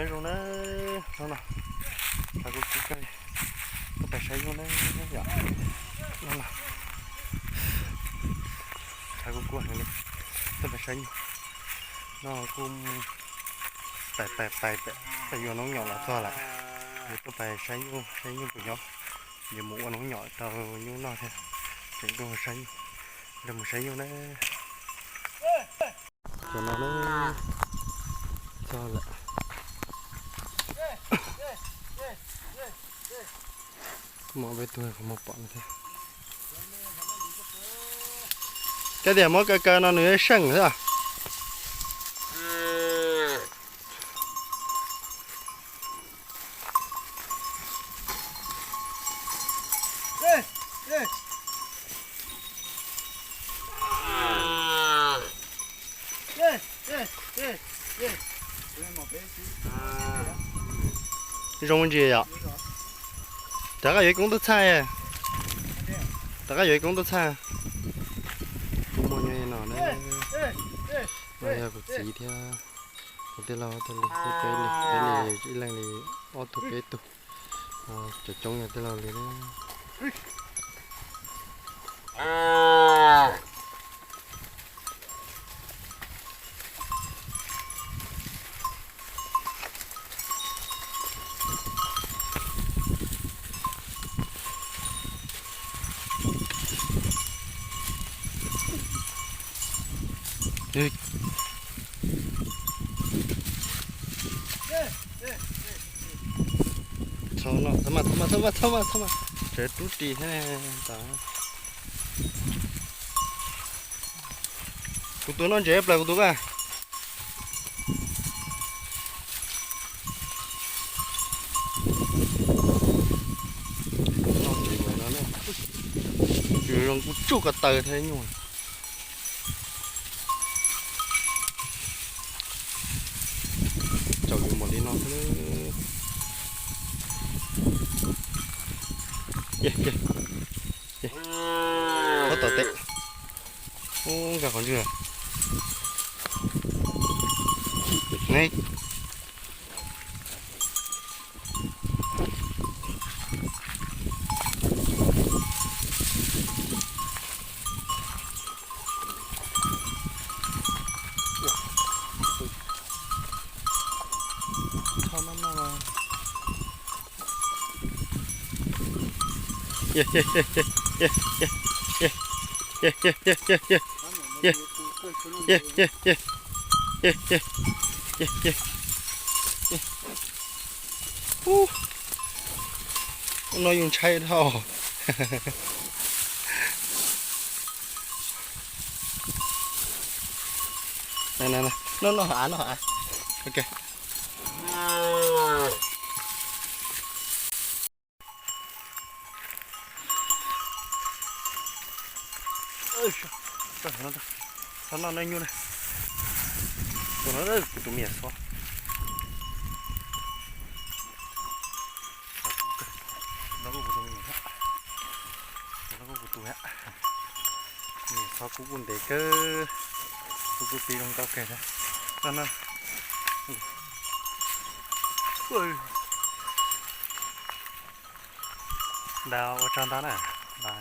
Zoo na, hnub no tshav kub kub kawg, tuaj pais saib nyuj na yom. Hnub no tshav kub kub heev li, tuaj pais saib nyuj. No kuj pais pais pais pais yuav noob nyom los txog lawm. Yuav tuaj pais saib nyuj, saib nyuj puas nyob, yuav mus ua noob nyom rau nyuj noj thiab. Tseem tuaj saib nyuj, mus saib nyuj na. Cov no na, txog lawm. Muaj peb tug qhov muag pom no thiab. Koj tias muab kaw kaw no nws seej xwb. Zoo ntsis yom. Rov qab yuav ib koob tub txhaj, rov qab yuav ib koob tub txhaj. Kuj muaj nyob no na. No yog kuv txiv thiab kuv tij laug thiaj li, peb li, peb li, ib leeg li ob tug peb tug. Coob coob yog tij laug li na. Txhob noj, txhob maj, txhob maj, txhob maj, txhob maj, txhob maj, tseem rub ris thiab ne. Kuv tus noj ntses plaws kuv tus a. Noj ntses no, zoo kuj tsuj ko taw thiab nyuj. Tsaus ntuj npaum li no xwb. Ub, tom teb. Ub, nkag qhov ntswg. Ne. Ub, no yus ntshai dhau. Noj, noj, noj av, noj av. Ok. Txhob noj nyuj na. Tus no kuv tus me nyuam xob. No kuj kuv tus me nyuam, no kuj kuv tus, me nyuam xob kub kuj ntev kawg, kub kuj tib zoo nkauj kawg thiab. Noj, noj. Nta, ua tsaug ntau na, nta.